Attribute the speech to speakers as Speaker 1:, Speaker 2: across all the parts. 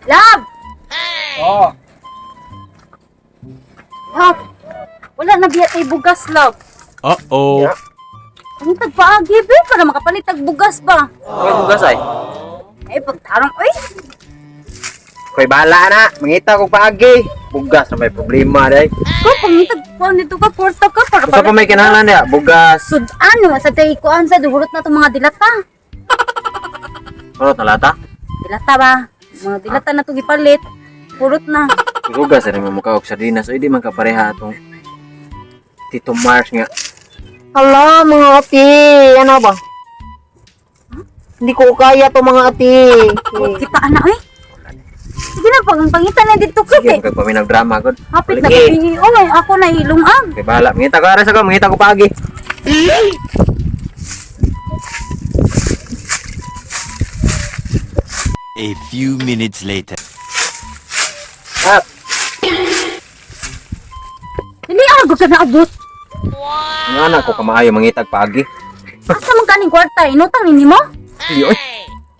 Speaker 1: Love!
Speaker 2: Oo.
Speaker 1: Love! Wala na biya tay bugas, love.
Speaker 3: Uh-oh.
Speaker 1: Ang tagpaagi, be, para makapalit tag bugas ba?
Speaker 2: Koy bugas ay.
Speaker 1: Ay, pagtarong, oy!
Speaker 2: Koy bahala na. Mangita kog paagi. Bugas na may problema day.
Speaker 1: Ko, pangitag kuan nito ka, kwarta ka, para
Speaker 2: Usa pa may kinahanglan niya, bugas.
Speaker 1: Sudan, sa tay kuan sa duhurot na itong mga dilata.
Speaker 2: Purot na lata.
Speaker 1: Dilata ba? Mga dilata na itong gipalit. Purot na.
Speaker 2: Bugas ra mo mukha og sardinas. Oy, di man kapareha atong Tito Mars nga.
Speaker 4: Hala, mga ate. Ano ba? Hindi ko kaya to, mga ate.
Speaker 1: Kita ana, oy. Sige na, pag pangitan na dito ka,
Speaker 2: Sige,
Speaker 1: eh.
Speaker 2: magpaminag drama gud.
Speaker 1: Hapit na gabi. Oy, ako na ilungag.
Speaker 2: Koy bahala. Mangita ko ara sa ko, mangita ko paagi.
Speaker 3: A few minutes later.
Speaker 2: Ah,
Speaker 1: Dili ako ka naabot.
Speaker 2: ang anak ko kamaayo mangitag paagi.
Speaker 1: Asa man kaning kwarta? Inutang ni mo?
Speaker 2: Dili oy.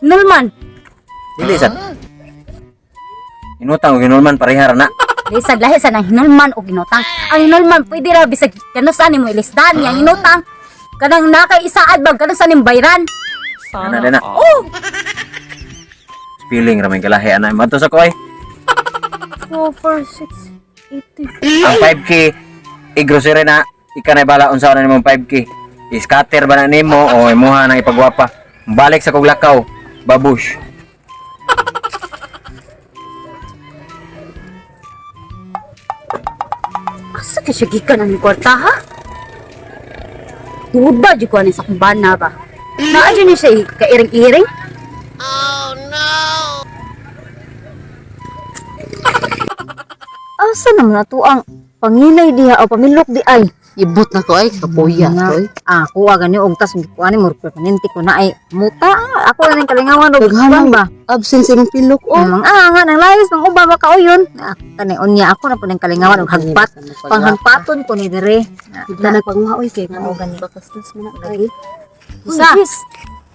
Speaker 1: Nulman.
Speaker 2: Dili sad. Inutang og hinulman pareha ra na.
Speaker 1: Di sad lahi sa nang hinulman og inutang. Ang hinulman pwede ra bisag kanus ani mo ilistan yang inutang. Kanang nakay isaad bag kanus ani bayran.
Speaker 2: Ana na.
Speaker 1: Oh,
Speaker 2: Feeling ra may kalahi ana. Madto sa ko ay.
Speaker 1: 2 4 6 8.
Speaker 2: Ang 5K i-grocery na ika na bala unsa na nimong 5K. I-scatter ba na nimo o imuha nang ipagwapa. Balik sa kog lakaw. Babush.
Speaker 1: Asa ka siya gikan ang kwarta ha? Duda jud ko ani sa akong bana ba. Naa jud ni siya kairing-iring. Oh no.
Speaker 5: Asa naman ato ang pangilay diha o pamilok di ay?
Speaker 6: Ibot na ko ay kapuya
Speaker 5: Nga.
Speaker 6: ko ay.
Speaker 5: Ako aga ni og tas kuan ni murag permanente ko na ay muta. Ako na ning kalingawan og
Speaker 6: Daghan
Speaker 5: kuan ba?
Speaker 6: Absent sa imong pilok oh.
Speaker 5: Ang mga nga nang layos ng uba ba kauyon. Ah, kani unya ako na po ning kalingawan og hagpat. Panghagpaton ko ni dire.
Speaker 6: Hindi na nagpanguha oy kay
Speaker 5: Oo, gani.
Speaker 6: Bakastas man na ay.
Speaker 5: Sa.
Speaker 1: Sis,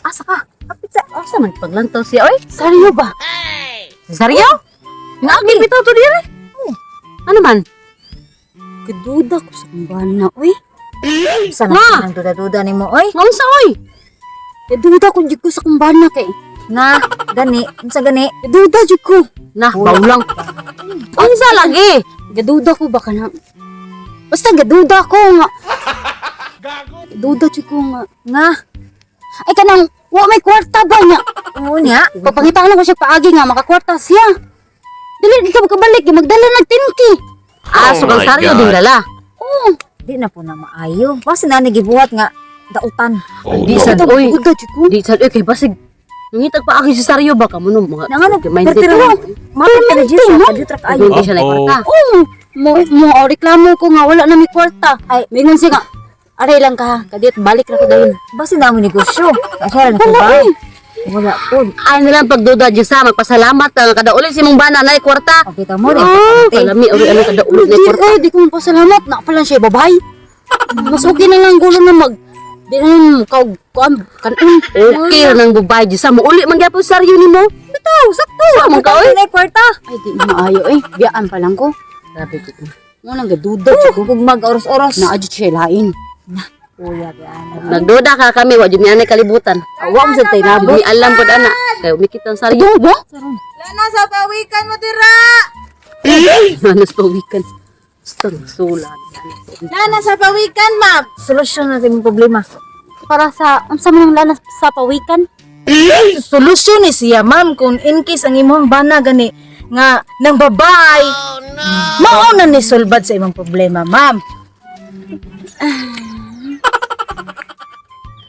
Speaker 5: Asa ka? Kapit sa
Speaker 6: Asa man paglantaw siya oy?
Speaker 1: Saryo ba?
Speaker 6: Saryo? Naagi bitaw to dire. Ano man?
Speaker 1: Kaduda ko sa akong bana, oy.
Speaker 5: Sa
Speaker 6: Ma!
Speaker 5: nang duda-duda nimo oy.
Speaker 6: Ngaunsa oy?
Speaker 1: Kaduda ko jud ko sa akong bana kay.
Speaker 5: Na gani, unsa gani?
Speaker 1: Kaduda jud ko.
Speaker 6: Nah, bawlang. Unsa lagi?
Speaker 1: Gaduda ko baka na. Basta gaduda ko nga. Gaduda jud ko nga.
Speaker 5: Nga.
Speaker 1: Ay kanang wa may kwarta ba niya?
Speaker 5: Oo niya.
Speaker 1: Papangitaan ko siya paagi nga makakwarta siya. Dili di ka makabalik, magdala ng 10K.
Speaker 6: Ah, so
Speaker 3: Oh
Speaker 6: kang
Speaker 3: my
Speaker 6: saryo
Speaker 3: God.
Speaker 6: din dala.
Speaker 1: Oo.
Speaker 5: Di na po na maayo. Basta na ni gibuhat nga dautan.
Speaker 3: Oh
Speaker 6: Di
Speaker 3: no.
Speaker 6: sad oy.
Speaker 1: Gaduda jud ko.
Speaker 6: Di sad oy kay basig. Nangitag pa aki si Saryo ba kamo no mga
Speaker 5: Na nga
Speaker 6: minded.
Speaker 5: Mapit ka na Jessa, kadyo tra kaayo.
Speaker 6: Hindi siya
Speaker 3: Uh-oh.
Speaker 6: nagkwarta.
Speaker 1: Oo. Mo mo reklamo ko nga wala na may kwarta. Ay, mingon siya nga. Aray lang ka, kadit balik ra ko dayon.
Speaker 5: Basta na mo negosyo. Kasi na ko ba? Wala po.
Speaker 6: Ay na lang pagduda Diyos ha, magpasalamat ka kada uli si mong bana na kwarta.
Speaker 5: Okay ka mo rin.
Speaker 6: Oh, kalami uri ano kada uli na
Speaker 1: Di,
Speaker 6: kwarta.
Speaker 1: ay, di ko mapasalamat. Na pala siya, babay. Mas okay na lang gulo na mag... Di na lang kaug kuan kanon.
Speaker 6: Okay ra nang bubay Diyos ha, muuli man gyapon saryo nimo.
Speaker 1: Bitaw, sakto.
Speaker 6: Sa man ka oy.
Speaker 5: na kwarta.
Speaker 1: Ay, di na maayo eh. Biyaan pa lang ko.
Speaker 6: Grabe ko.
Speaker 1: Mo nang gaduda jud ko.
Speaker 5: Kung mag-oros-oros.
Speaker 1: Naa jud siya lain.
Speaker 5: Kuya, biana.
Speaker 6: Nagduda ka kami wa jud mi anay kalibutan.
Speaker 5: Awa mo sa
Speaker 6: Di
Speaker 5: tayo
Speaker 6: mi alam pod ana. Kay umikit ang saryo.
Speaker 1: Aduh ba?
Speaker 4: Lana sa pawikan mo dira.
Speaker 6: Manas pawikan. Basta sula.
Speaker 4: Lana sa pawikan, ma'am.
Speaker 5: Solusyon na sa imong problema.
Speaker 1: Para sa unsa man ang lanas sa pawikan?
Speaker 4: Solusyon ni siya, ma'am, kung in case ang imong bana gani nga nang babay. Mao na ni sulbad sa imong problema, ma'am.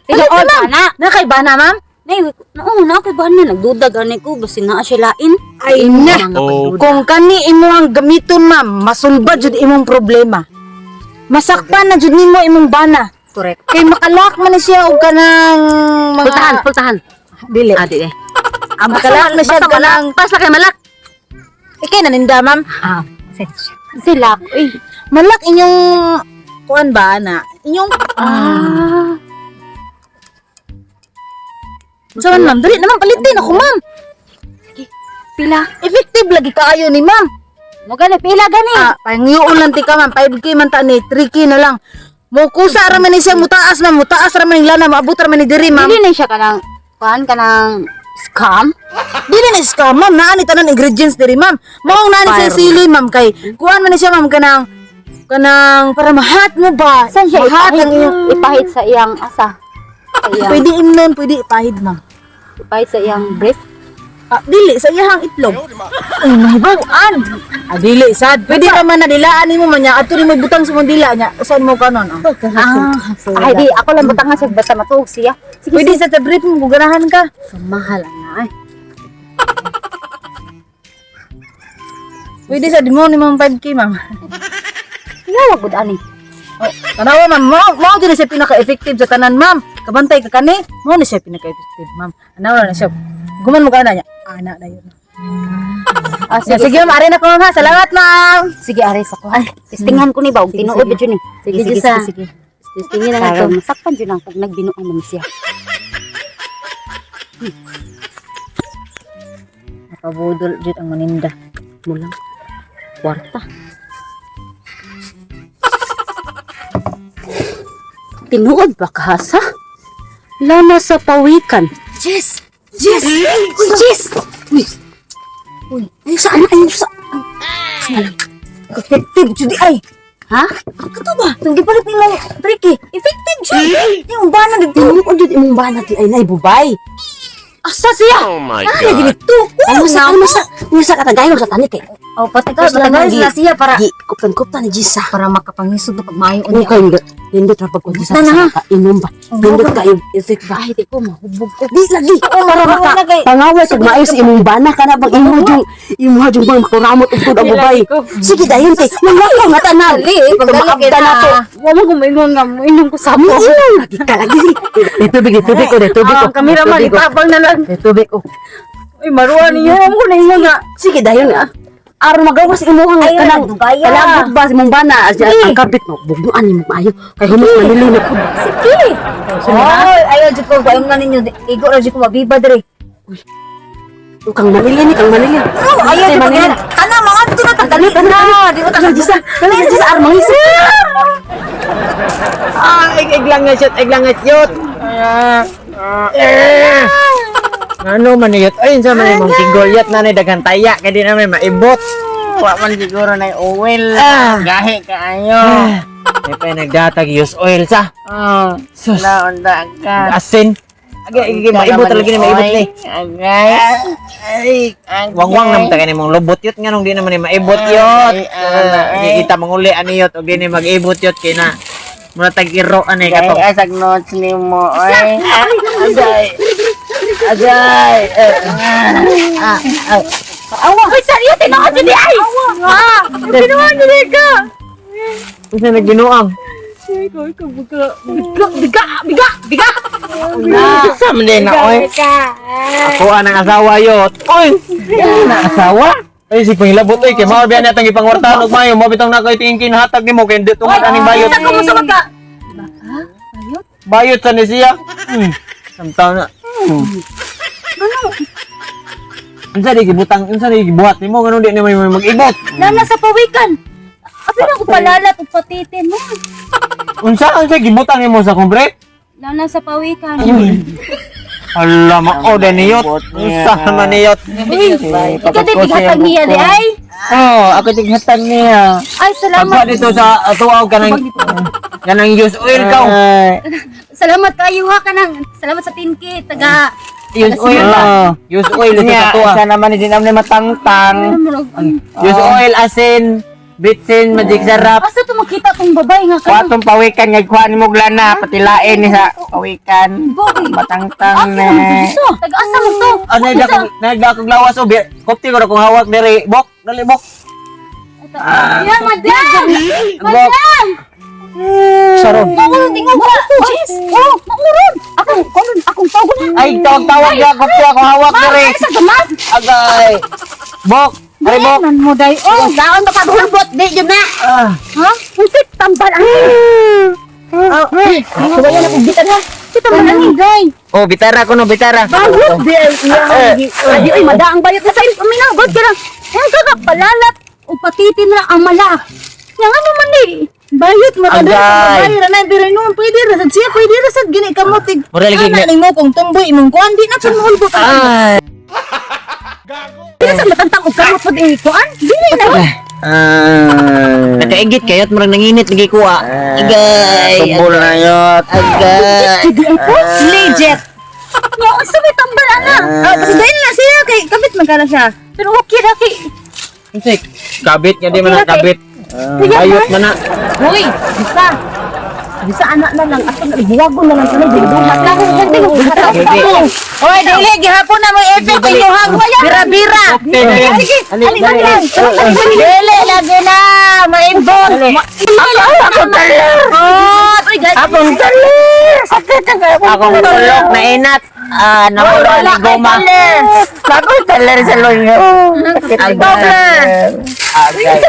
Speaker 1: Tinuod ba na?
Speaker 4: Na kay bana, ma'am?
Speaker 1: Nay, noo na ako ba na nagduda gani ko basin naa siya lain.
Speaker 4: Ay na.
Speaker 3: Oh.
Speaker 4: Kung kani imo ang gamiton, ma'am, masulbad jud imong problema. Masakpan na jud nimo imong bana.
Speaker 5: Correct.
Speaker 4: Kay makalak man ni siya og kanang mga
Speaker 6: Pultahan, pultahan.
Speaker 4: Dili.
Speaker 6: Ah, di eh.
Speaker 4: Ah, makalak na siya
Speaker 6: Basta
Speaker 4: og kanang
Speaker 6: malak. Basta kay malak.
Speaker 4: Ikay naninda, ma'am.
Speaker 5: Ah, pasensya.
Speaker 1: Sila eh.
Speaker 4: Malak inyong kuan ba na? Inyong
Speaker 1: Ah.
Speaker 4: Saan, ma'am? Dali naman palitin ako, ma'am.
Speaker 1: Pila.
Speaker 4: Effective Effective lagi kaayo ni ma'am.
Speaker 1: Mo gani pila gani.
Speaker 4: Ah, pangyuon lang tika ma'am, 5K man ta ni, 3K na lang. Mo kusa ra man ni siya mutaas ma'am, mutaas ra man ning lana, maabot ra man ni diri ma'am.
Speaker 1: Dili na siya kanang kuan kanang scam.
Speaker 4: Dili na scam ma'am, naa ni tanan ingredients diri ma'am. Maong naa ni siya sili ma'am kay kuan man ni siya ma'am kanang kanang para mahat mo ba?
Speaker 1: Saan siya
Speaker 4: mahat
Speaker 1: ipahit?
Speaker 4: ang iyong
Speaker 1: Ipahit sa iyang asa. Sa iyang,
Speaker 4: Pwede imnon, pwede ipahid ma'am.
Speaker 1: ipahit sa iyang brief.
Speaker 4: Ah, dili sa iyang itlog. Ay, mahibaw-an. Ah, dili sad. Pwede naman na dilaan nimo man niya. Adto nimo butang sa mong dila niya. Usan mo kanon? Oh.
Speaker 1: Ah, ay di ako lang butangan siya basta matuog siya. Sige,
Speaker 4: Pwede sa brief mo kung ganahan ka.
Speaker 1: Mahal na ay.
Speaker 4: Pwede sa di mo ni ma'am 5K ma'am.
Speaker 1: Yawa gud ani.
Speaker 4: Oh, tanawa ma'am, mao mao jud ni siya pinaka-effective sa tanan ma'am. Kabantay ka kani, mao ni siya pinaka-effective ma'am. Anaw na siya. Guman mo ka na niya. Ana na yun.
Speaker 1: Ah,
Speaker 4: Sige, sige ma'am, ari na ko ma'am ha. Salamat ma'am.
Speaker 1: Sige, ari sa ko. Ay, testingan ko ni ba og tinuod ba jud ni.
Speaker 5: Sige, sige, sige, sige. Testingin na
Speaker 1: Para
Speaker 5: nato.
Speaker 1: masakpan jud ang pag nagbinuang man siya.
Speaker 5: Napabudol jud ang maninda. Mulang kwarta.
Speaker 1: Tinuod ba kahasa? Lana sa pawikan.
Speaker 5: Jess! Jess! Uy, Jess! Uy! Uy, ayun sa anak, ayun sa... Effective, Judy, ay!
Speaker 1: Ha?
Speaker 5: Kato ba? Itong gipalit ni mo, Ricky. Effective, Judy! Yung bana dito. Tinuod jud imong bana di ay nay bubay.
Speaker 1: Asa siya?
Speaker 3: Oh my
Speaker 5: Ay, dito. Ano sa ano sa ano sa katagayon sa tanit eh.
Speaker 1: Oh, pati ka,
Speaker 5: Patagayon na siya para
Speaker 7: Gi, kuptan-kuptan ni Jisa.
Speaker 5: para makapangisog na pagmayo
Speaker 7: Ano
Speaker 5: niya.
Speaker 7: kayo nindot ra pag sa
Speaker 5: Na,
Speaker 7: sa inom ba. Nindot kayo effect ba.
Speaker 5: Ay, di ko mahubog ko.
Speaker 7: Di lagi.
Speaker 5: Oo,
Speaker 7: Para
Speaker 5: mara
Speaker 7: maka pangaway kag maayo sa imong bana kana bang imo jung imo jung bang makuramot ug tud ang bubay. Sige dayon kay nangakaw nga tanan.
Speaker 5: Dali, pagdali kay
Speaker 7: Maabda na to.
Speaker 1: Wala ko maingon nga inom ko sa mo.
Speaker 7: Lagi ka lagi. Di tubig, di tubig ko, di tubig ko.
Speaker 4: Ang kameraman, itabang na lang.
Speaker 7: Di tubig ko.
Speaker 4: Uy, maruan ninyo. Amo ko na ingon nga.
Speaker 7: Sige dayon ah. Aron magawas imo ang
Speaker 5: Ayaw,
Speaker 7: kanang
Speaker 5: nagdugaya.
Speaker 7: palagot ba sa imong bana as ang kabit mo bugnuan nimo maayo kay humos manili na pud.
Speaker 5: Sige. Oy, ayaw jud ko paimna ninyo. Igo ra jud ko mabiba diri.
Speaker 7: Kang manili ni kang manili.
Speaker 5: Oh, ayaw jud ko ganun. Ana mga to na tadali na. Di mo
Speaker 7: Dali Jisa, dali Jisa aron mangisi.
Speaker 2: Ah, egg lang nga shoot, egg lang nga shoot. Ano man yot? Ayun sa man imong tigol yot nanay daghan taya kay di naman maibot.
Speaker 8: Wa man siguro na oil. Gahi kaayo.
Speaker 2: May pa nagdatag use oil sa.
Speaker 8: Oh,
Speaker 2: Sus.
Speaker 8: naunda ka.
Speaker 2: Asin. Agay, agay, maibot talaga ni maibot ni.
Speaker 8: Agay.
Speaker 2: Ay, wangwang naman tayo nimong lobot yot nga nung di naman ni maibot yot.
Speaker 8: Ay, ay.
Speaker 2: Kita manguli ani yot og di ni mag-ibot yot kay na mura tag iro ani kato.
Speaker 8: Gay asag notes nimo oy. Agay. Agay.
Speaker 1: Awa. Uy, seryo tinuod jud di ay. Awa. Tinuod jud di ka.
Speaker 2: Unsa nagbinuang?
Speaker 1: Biga, biga, biga, biga.
Speaker 2: Sa man din na oy. Ako anang asawa yot. Oy, na asawa? Ay si pangilabot oy kay mao biya na atong gipangwartahan og mayo mo bitong nako itingin kinhatag nimo kay hindi tungod aning bayot.
Speaker 1: Sa ko mo sa ka.
Speaker 2: Bayot sa ni siya. Samtaw na. Unsa di gibutang, unsa di gibuhat nimo nganong di nimo mag-ibot?
Speaker 1: Lana sa pawikan. Abi na ko palalat ug patitin mo.
Speaker 2: Unsa unsa gibutang nimo sa kumbre?
Speaker 1: Lana sa pawikan.
Speaker 2: Hala mao din niyot. Unsa man niyot?
Speaker 1: Uy, ikaw di bigatag niya di ay.
Speaker 8: Oh, ako tighatag niya.
Speaker 1: Ay, salamat.
Speaker 2: Pagwa dito sa tuaw kanang kanang use oil ka.
Speaker 1: Salamat kayo ha kanang salamat sa 10K taga
Speaker 2: Use oil ba? Use oil dito sa
Speaker 8: Niya,
Speaker 2: tuwa.
Speaker 8: isa naman ni dinam ni matangtang.
Speaker 2: Use oil, asin, bitsin, magic sarap.
Speaker 1: Asa to makita tong babae nga
Speaker 8: Kuha
Speaker 1: kanang
Speaker 8: tong pawikan nga kuha ni Muglana patilain ni sa pawikan. Matangtang
Speaker 1: Aki
Speaker 8: na.
Speaker 1: naman sa Diyos. Taga asa mo to?
Speaker 2: Ano nagda akong lawas o kopti ko ra kung hawak diri. Bok, dali bok.
Speaker 1: Ya, madam.
Speaker 2: Bok. Saron.
Speaker 1: Maurod ingon ka. Yes. Oh, maurod. Akong konon akong tawgon ha.
Speaker 2: Ay, tawag-tawag ya, kopti akong hawak diri.
Speaker 1: Ay, sa gamat.
Speaker 2: Agay. Bok, dali bok.
Speaker 1: Nan mo day. Oh, daon ba paghulbot di jud na.
Speaker 2: Ah.
Speaker 1: Ha? Unsay tambal ang
Speaker 5: Suwayan na kong bitan ha.
Speaker 1: Kita man ang day.
Speaker 2: Oh, bitara ko no, bitara.
Speaker 1: Bayot di ay iya. Adi oy madaang bayot na sa uminaw god ka lang. Ang kagapalalat o patiti na lang ang mala. Nga ano man eh.
Speaker 4: Bayot mo
Speaker 2: Agay.
Speaker 4: ka diri na pero noon pwede ra sad siya, pwede ra sad gini kamo tig.
Speaker 2: Mura lagi
Speaker 4: Ana nimo kung tumboy imong kuan di na pud mahulbot.
Speaker 2: Ay.
Speaker 1: Dili sa matantang og kamot pod eh kuan. Dili na.
Speaker 8: Ah.
Speaker 2: Nakaigit kayot murag nanginit lagi kuha. Agay.
Speaker 8: Tumbol na yot.
Speaker 2: Agay.
Speaker 1: Legit. Nga unsa may tambal ana?
Speaker 4: Ah, pasidayon na siya kay kabit man ka na siya.
Speaker 1: Pero okay ra kay.
Speaker 2: Unsay? Kabit nga di man na kabit. Bayot man na.
Speaker 1: Hoy, bisa. Bisa anak na lang ato na buwagon na lang kanay duhat na ko
Speaker 2: Sige.
Speaker 4: Oy, dili gihapon na mo effect inyong bira-bira.
Speaker 2: Okay na yun.
Speaker 1: Ali, ali, ali.
Speaker 4: Dili lagi na maimbol.
Speaker 8: Akong taler! Sakit ang kayo.
Speaker 2: Akong tulok na inat. Ah, nawala ni goma.
Speaker 8: Akong taler sa lunyo. Sakit ang taler.
Speaker 2: Agay.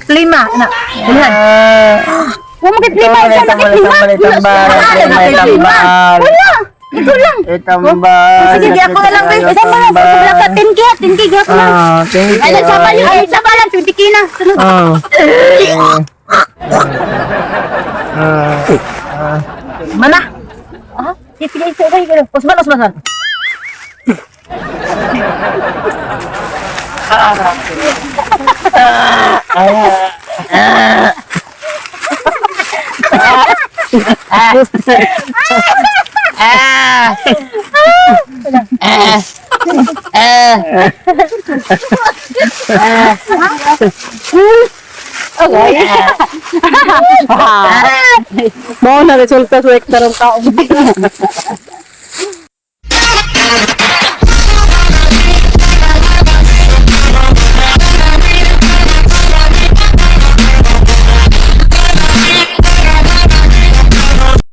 Speaker 4: Lima na. Ulihan.
Speaker 1: Wa mo lima, isa
Speaker 8: Tambal,
Speaker 1: lima.
Speaker 8: tambal, tambal, tambal, tambal.
Speaker 1: Wala. Ikaw lang.
Speaker 8: Itambal.
Speaker 4: Sige, di ako na lang, babe.
Speaker 1: Isa mo lang, ka 10K, 10K gihapon lang.
Speaker 8: Ah, thank you.
Speaker 1: Ay, nagsama lang, ay, sama lang, 20K na. Sunod.
Speaker 8: Ah. Ah.
Speaker 4: Mana.
Speaker 1: Ah, sige, sige, sige, sige.
Speaker 4: Usman, usman.
Speaker 7: Mao na resulta sa hektarong kaong.